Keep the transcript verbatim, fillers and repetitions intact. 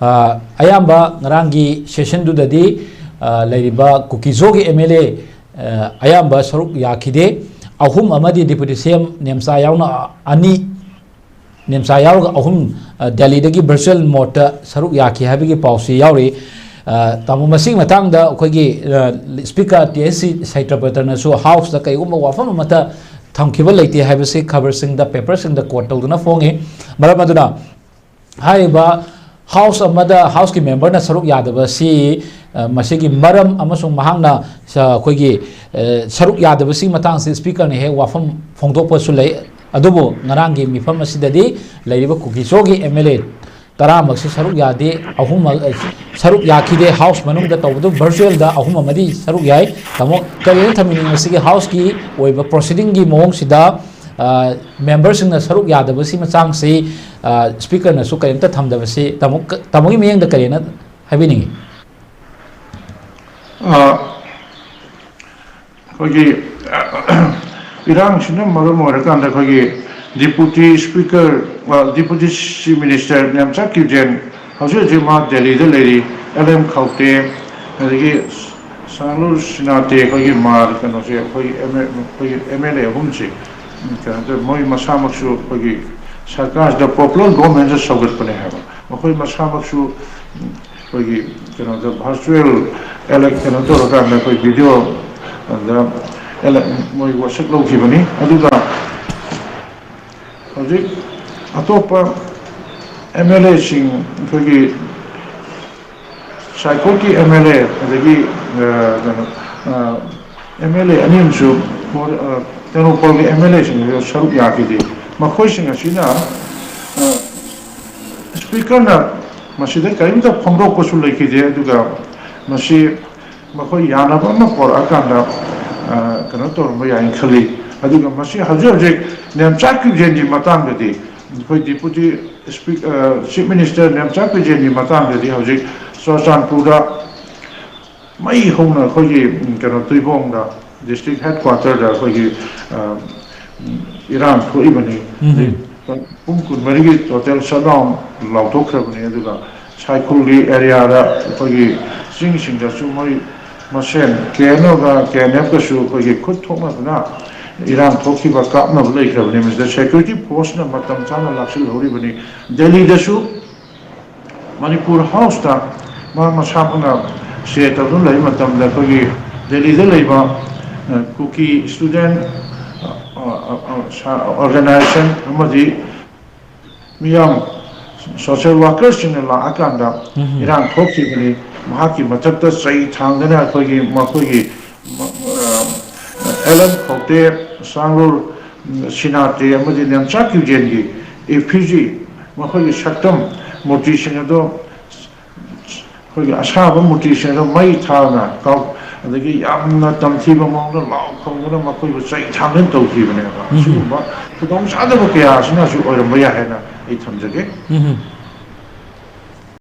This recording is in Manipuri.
ꯑ, ꯑꯌꯥꯝꯕ ꯉꯔꯥꯡꯒꯤ ꯁꯦꯁꯟꯗꯨꯗꯗꯤ, ꯑ, ꯂꯩꯔꯤꯕ ꯀꯨꯀꯤꯖꯣꯒꯤ ꯑꯦꯝ ꯑꯦꯜ ꯑꯦ, ꯑ, ꯑꯌꯥꯝꯕ ꯁꯔꯨꯛ ꯌꯥꯈꯤꯗꯦ꯫ ꯑꯍꯨꯝ ꯑꯃꯗꯤ ꯗꯤꯄꯨꯇꯤ ꯁꯤ ꯑꯦꯝ ꯅꯦꯝꯆꯥ ꯌꯥꯎꯅ ꯑꯅꯤ, ꯅꯦꯝꯆꯥ ꯌꯥꯎꯔꯒ ꯑꯍꯨꯝ, ꯑ, ꯗꯦꯜꯂꯤꯗꯒꯤ ꯚꯔꯆꯨꯑꯦꯜ ꯃꯣꯗꯇ ꯁꯔꯨꯛ ꯌꯥꯈꯤ ꯍꯥꯏꯕꯒꯤ ꯄꯥꯎꯁꯤ ꯌꯥꯎꯔꯤ꯫ ꯑ, ꯇꯥꯃꯣ, ꯃꯁꯤꯒꯤ ꯃꯇꯥꯡꯗ ꯑꯩꯈꯣꯏꯒꯤ, ꯑ, ꯁ꯭ꯄꯤꯀꯔ ꯇꯤ ꯑꯩꯆ ꯁꯤ ꯁꯩꯇ꯭ꯔꯄꯇꯅꯁꯨ ꯍꯥꯎꯁꯇ ꯀꯩꯒꯨꯝꯕ ꯋꯥꯐꯝ ꯑꯃꯠꯇ ꯊꯝꯈꯤꯕ ꯂꯩꯇꯦ ꯍꯥꯏꯕꯁꯤ ꯈꯕꯔꯁꯤꯡꯗ, ꯄꯦꯄꯔꯁꯤꯡꯗ ꯀꯣꯠ ꯇꯧꯗꯨꯅ ꯐꯣꯡꯉꯤ꯫ ꯃꯔꯝ ꯑꯗꯨꯅ ꯍꯥꯏꯔꯤꯕ ꯍꯥꯎꯁ ꯑꯃꯗ ꯍꯥꯎꯁꯀꯤ ꯃꯦꯝꯕꯔꯅ ꯁꯔꯨꯛ ꯌꯥꯗꯕꯁꯤ, ꯑ, ꯃꯁꯤꯒꯤ ꯃꯔꯝ ꯑꯃꯁꯨꯡ ꯃꯍꯥꯛꯅ ꯁ-, ꯑꯩꯈꯣꯏꯒꯤ, ꯑ, ꯁꯔꯨꯛ ꯌꯥꯗꯕꯁꯤꯒꯤ ꯃꯇꯥꯡꯁꯤ ꯁ꯭ꯄꯤꯀꯔꯅ ꯍꯦꯛ ꯋꯥꯐꯝ ꯐꯣꯡꯗꯣꯛꯄꯁꯨ ꯂꯩ꯫ ꯑꯗꯨꯕꯨ ꯉꯔꯥꯡꯒꯤ ꯃꯤꯐꯝ ꯑꯁꯤꯗꯗꯤ ꯂꯩꯔꯤꯕ ꯀꯨꯀꯤꯆꯣꯒꯤ ꯑꯦꯝ ꯑꯦꯜ ꯑꯦ ꯇꯔꯥꯃꯛꯁꯤ ꯁꯔꯨꯛ ꯌꯥꯗꯦ, ꯑꯍꯨꯝꯃꯛ, ꯑ, ꯁꯔꯨꯛ ꯌꯥꯈꯤꯗꯦ꯫ ꯍꯥꯎꯁ ꯃꯅꯨꯡꯗ ꯇꯧꯕꯗꯨ ꯚꯔꯆꯨꯑꯦꯜꯗ ꯑꯍꯨꯝ ꯑꯃꯗꯤ ꯁꯔꯨꯛ ꯌꯥꯏ꯫ ꯇꯥꯃꯣ, ꯀꯔꯤꯅ ꯊꯝꯕꯤꯅꯤꯡꯕꯁꯤꯒꯤ ꯍꯥꯎꯁꯀꯤ ꯑꯣꯏꯕ ꯄ꯭ꯔꯣꯁꯤꯗꯤꯡꯒꯤ ꯃꯑꯣꯡꯁꯤꯗ, ꯑ, ꯃꯦꯝꯕꯔꯁꯤꯡꯅ ꯁꯔꯨꯛ ꯌꯥꯗꯕꯁꯤ ꯃꯇꯥꯡꯁꯤ, ꯑ, ꯁ꯭ꯄꯤꯀꯔꯅꯁꯨ ꯀꯔꯤꯝꯇ ꯊꯝꯗꯕꯁꯤ ꯇꯥꯃꯣ, ꯀ-, ꯇꯥꯃꯣꯒꯤ ꯃꯤꯠꯌꯦꯡꯗ ꯀꯔꯤꯅ ꯍꯥꯏꯕꯤꯅꯤꯡꯉꯤ? ꯑ, ꯑꯩꯈꯣꯏꯒꯤ ꯏꯔꯥꯡꯁꯤꯅ ꯃꯔꯝ ꯑꯣꯏꯔꯀꯥꯟꯗ ꯑꯩꯈꯣꯏꯒꯤ ꯗꯤꯄꯨꯇꯤ ꯁ꯭ꯄꯤꯀꯔ, ꯑ, ꯗꯤꯄꯨꯇꯤ ꯆꯤꯐ ꯃꯤꯅꯤꯁꯇꯔ ꯅꯦꯝꯆꯥ ꯀꯤꯞꯖꯦꯟ ꯍꯧꯖꯤꯛ ꯍꯧꯖꯤꯛ ꯃꯥ ꯗꯦꯜꯂꯤꯗ ꯂꯩꯔꯤ꯫ ꯑꯦꯜ ꯑꯦꯝ ꯈꯧꯇꯦ, ꯑꯗꯒꯤ ꯁꯥꯡꯂꯨꯔ ꯁꯤꯅꯥꯇꯦ, ꯑꯩꯈꯣꯏꯒꯤ ꯃꯥ-, ꯀꯩꯅꯣꯁꯦ, ꯑꯩꯈꯣꯏꯒꯤ ꯑꯦꯝ ꯑꯦ, ꯑꯩꯈꯣꯏꯒꯤ ꯑꯦꯝ ꯑꯦꯜ ꯑꯦ ꯑꯍꯨꯝꯁꯦ, ꯎꯝ, ꯀꯩꯅꯣ ꯇꯧꯋꯦ, ꯃꯣꯏ ꯃꯁꯥꯃꯛꯁꯨ ꯑꯩꯈꯣꯏꯒꯤ ꯁꯔꯀꯥꯔꯁꯤꯗ ꯄꯣꯄꯨꯂꯔ ꯒꯣꯚꯔꯟꯃꯦꯟꯁꯦ ꯁꯧꯒꯠꯄꯅꯦ ꯍꯥꯏꯕ꯫ ꯃꯈꯣꯏ ꯃꯁꯥꯃꯛꯁꯨ, ꯎꯝ, ꯑꯩꯈꯣꯏꯒꯤ ꯀꯩꯅꯣꯗ ꯚꯔꯆꯨꯋꯦꯜ ꯑꯦꯂꯦꯛ-, ꯀꯩꯅꯣ ꯇꯧꯔꯀꯥꯟꯗ ꯑꯩꯈꯣꯏ ꯚꯤꯗꯤꯑꯣ ꯑꯗ ꯑꯦꯂꯦꯛ-, ꯃꯣꯏ ꯋꯥꯁꯛ ꯂꯧꯈꯤꯕꯅꯤ꯫ ꯑꯗꯨꯒ ꯍꯧꯖꯤꯛ ꯑꯇꯣꯞꯄ ꯑꯦꯝ ꯑꯦꯜ ꯑꯦꯁꯤꯡ, ꯑꯩꯈꯣꯏꯒꯤ ꯁꯥꯏꯀꯣꯠꯀꯤ ꯑꯦꯝ ꯑꯦꯜ ꯑꯦ, ꯑꯗꯒꯤ, ꯑ, ꯀꯩꯅꯣ, ꯑ, ꯑꯦꯝ ꯑꯦꯜ ꯑꯦ ꯑꯅꯤ ꯑꯃꯁꯨ ꯃꯣꯔꯦ-, ꯑ, ꯇꯦꯡꯅꯧꯄꯜꯒꯤ ꯑꯦꯝ ꯑꯦꯜ ꯑꯦꯁꯤꯡꯗꯨꯗ ꯁꯔꯨꯛ ꯌꯥꯈꯤꯗꯦ꯫ ꯃꯈꯣꯏꯁꯤꯡ ꯑꯁꯤꯅ, ꯑ, ꯁ꯭ꯄꯤꯀꯔꯅ ꯃꯁꯤꯗ ꯀꯔꯤꯝꯇ ꯐꯣꯡꯗꯣꯛꯄꯁꯨ ꯂꯩꯈꯤꯗꯦ꯫ ꯑꯗꯨꯒ ꯃꯁꯤ ꯃꯈꯣꯏ ꯌꯥꯅꯕ ꯑꯃ ꯄꯣꯔꯛꯑꯀꯥꯟꯗ, ꯑ, ꯀꯩꯅꯣ ꯇꯧꯔꯝꯕ ꯌꯥꯏꯅ ꯈꯜꯂꯤ꯫ ꯑꯗꯨꯒ ꯃꯁꯤ ꯍꯧꯖꯤꯛ ꯍꯧꯖꯤꯛ ꯅꯦꯝꯆꯥ ꯀꯤꯞꯖꯦꯟꯒꯤ ꯃꯇꯥꯡꯗꯗꯤ, ꯑꯩꯈꯣꯏ ꯗꯤꯄꯨꯇꯤ ꯁ꯭ꯄꯤꯛ-, ꯑ, ꯆꯤꯐ ꯃꯤꯅꯤꯁꯇꯔ ꯅꯦꯝꯆꯥ ꯀꯤꯞꯖꯦꯟꯒꯤ ꯃꯇꯥꯡꯗꯗꯤ ꯍꯧꯖꯤꯛ ꯆꯨꯔꯆꯥꯟꯄꯨꯔꯗ ꯃꯩ ꯍꯧꯅ ꯑꯩꯈꯣꯏꯒꯤ, ꯎꯝ, ꯀꯩꯅꯣ, ꯇꯨꯏꯕꯣꯡꯗ, ꯗꯤꯁꯇ꯭ꯔꯤꯛ ꯍꯦꯗ ꯀ꯭ꯋꯥꯇꯔꯗ ꯑꯩꯈꯣꯏꯒꯤ, ꯑ, ꯎꯝ, ꯏꯔꯥꯡ ꯊꯣꯛꯏꯕꯅꯤ꯫ ꯎꯝ꯫ ꯄꯨꯡ ꯀꯨꯟꯃꯔꯤꯒꯤ ꯇꯣꯇꯦꯜ ꯁꯠ ꯗꯥꯎꯟ ꯂꯥꯎꯊꯣꯛꯈ꯭ꯔꯕꯅꯤ꯫ ꯑꯗꯨꯒ ꯁꯥꯏꯈꯨꯜꯒꯤ ꯑꯦꯔꯤꯌꯥꯗ ꯑꯩꯈꯣꯏꯒꯤ ꯆꯤꯡꯁꯤꯡꯗꯁꯨ ꯃꯣꯏ ꯃꯁꯦꯟ ꯀꯦ ꯑꯦꯟ ꯑꯣꯒ ꯀꯦ ꯑꯦꯟ ꯑꯦꯐꯀꯁꯨ ꯑꯩꯈꯣꯏꯒꯤ ꯈꯨꯠ ꯊꯣꯛꯅꯗꯨꯅ ꯏꯔꯥꯡ ꯊꯣꯛꯈꯤꯕ ꯀꯥꯞꯅꯕ ꯂꯩꯈ꯭ꯔꯕꯅꯤ꯫ ꯃꯁꯤꯗ ꯁꯦꯀ꯭ꯌꯨꯔꯤꯇꯤ ꯐꯣꯔꯁꯅ ꯃꯇꯝ ꯆꯥꯅ ꯂꯥꯛꯁꯤꯜꯍꯧꯔꯤꯕꯅꯤ꯫ ꯗꯦꯜꯂꯤꯗꯁꯨ ꯃꯅꯤꯄꯨꯔ ꯍꯥꯎꯁꯇ ꯃꯥ ꯃꯁꯥꯃꯛꯅ ꯁ꯭ꯇꯦ ꯇꯧꯗꯨꯅ ꯂꯩꯕ ꯃꯇꯝꯗ ꯑꯩꯈꯣꯏꯒꯤ ꯗꯦꯜꯂꯤꯗ ꯂꯩꯕ ꯀꯨꯀꯤ ꯏꯁꯇꯨꯗꯦꯟ ꯑꯣꯔꯒꯅꯥꯏꯖꯦꯁꯟ ꯑꯃꯗꯤ ꯃꯤꯌꯥꯝ ꯁꯣꯁꯦꯜ ꯋꯥꯔꯀꯔꯁꯤꯡꯅ ꯂꯥꯛꯑꯀꯥꯟꯗ ꯏꯔꯥꯡ ꯊꯣꯛꯈꯤꯕꯅꯤ꯫ ꯃꯍꯥꯛꯀꯤ ꯃꯊꯛꯇ ꯆꯩ ꯊꯥꯡꯗꯅ ꯑꯩꯈꯣꯏꯒꯤ ꯃꯈꯣꯏꯒꯤ ꯑꯦꯂꯟ ꯈꯧꯇꯦ, ꯁꯥꯡꯂꯨꯔ ꯁꯤꯅꯥꯇꯦ ꯑꯃꯗꯤ ꯅꯦꯝꯆꯥ ꯀ꯭ꯌꯨꯖꯦꯟꯒꯤ ꯏꯐꯤꯖꯤ, ꯃꯈꯣꯏꯒꯤ ꯁꯛꯇꯝ ꯃꯨꯔꯇꯤꯁꯤꯡ ꯑꯗꯨ ꯑꯩꯈꯣꯏꯒꯤ ꯑꯁꯥꯕ ꯃꯨꯔꯇꯤꯁꯤꯡ ꯑꯗꯨ ꯃꯩ ꯊꯥꯗꯨꯅ ꯀꯥꯎ-, ꯑꯗꯒꯤ ꯌꯥꯝꯅ ꯇꯝꯊꯤꯕ ꯃꯑꯣꯡꯗ ꯂꯥꯎ ꯈꯣꯡꯗꯨꯅ ꯃꯈꯣꯏꯕꯨ ꯆꯩ ꯊꯥꯡꯗꯅ ꯇꯧꯈꯤꯕꯅꯦꯕ꯫ ꯑꯁꯤꯒꯨꯝꯕ ꯈꯨꯗꯣꯡ ꯆꯥꯗꯕ ꯀꯌꯥ ꯑꯁꯤꯅꯁꯨ ꯑꯣꯏꯔꯝꯕ ꯌꯥꯏ ꯍꯥꯏꯅ ꯑꯩ ꯊꯝꯖꯒꯦ꯫